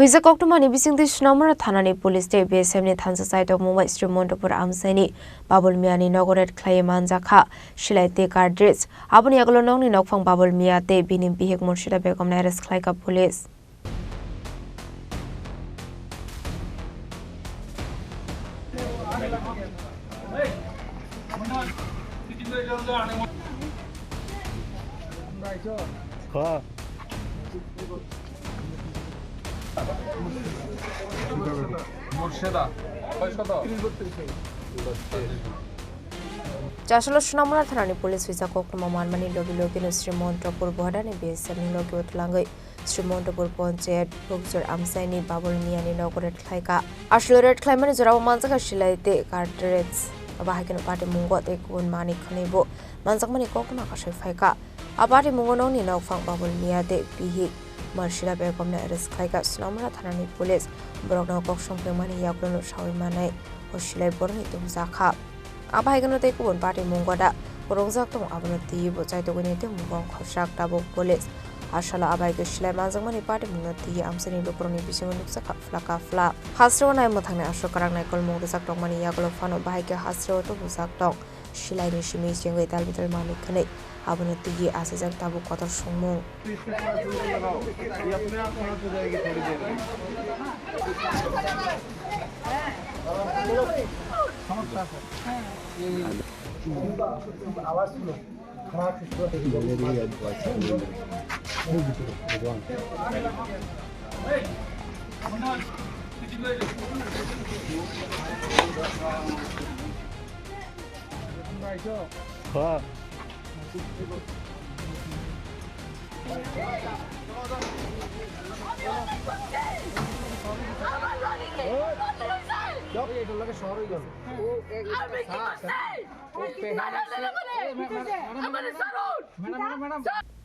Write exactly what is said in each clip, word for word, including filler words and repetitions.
Puisa koktwmani bisingtwi Sonamura thanani police tei B S F ni thansa chaitok mungbai Sri Montopur amchaini Babul Miyani nogo raid khlaiwi manjakha silai tei cartridge. Aboni yagulo nokni nokphang Babul Miya tei bini bihik Murshida Begomno arrest khlaikha police. Chasalo Sonamura thanani police puisa koktwma manmani logi logino Sri Montopur Bohadani B S F ni logi o twlangwi Sri Montopur Ponchayat Bukjor amchaini Babul Miyani nogo raid khlaikha. Aswlwi raid khlaimani jorao manjakha silai tei cartridge. Abo hai kheno patimungo tei kubun manwi khwnwibo manjakmani koktwma kasui phaikha. A patimungo nokni nokphang Babul Miya tei bihik Murshida Begomno arrest khlaikha Sonamura thanani police. Borokno kok songphirmani yagulono saui manwi o silai borokni tubujak kha. Abo hai kheno tei kubun patimungo da kwrwngjak tongo, abono twiwi bo chaitugwini tei mokol khorchak tabuk police. Asalo abo hai khe silai manjakmani patimungno twiwi amchaini lukurokni bisingo nukjakha phlaka phla. Hasteo nai mwthangni aswk kwrak naikolmung rwjak tongmani yagulo phano bahai khe hasteo tubujak tong. Silaini simi chengwi tal bital manwi khwnwi abono twiwi achaijak tabuk kotor songmung.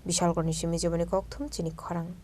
Bishalgarhni simi jeboni kokthum chini khorang.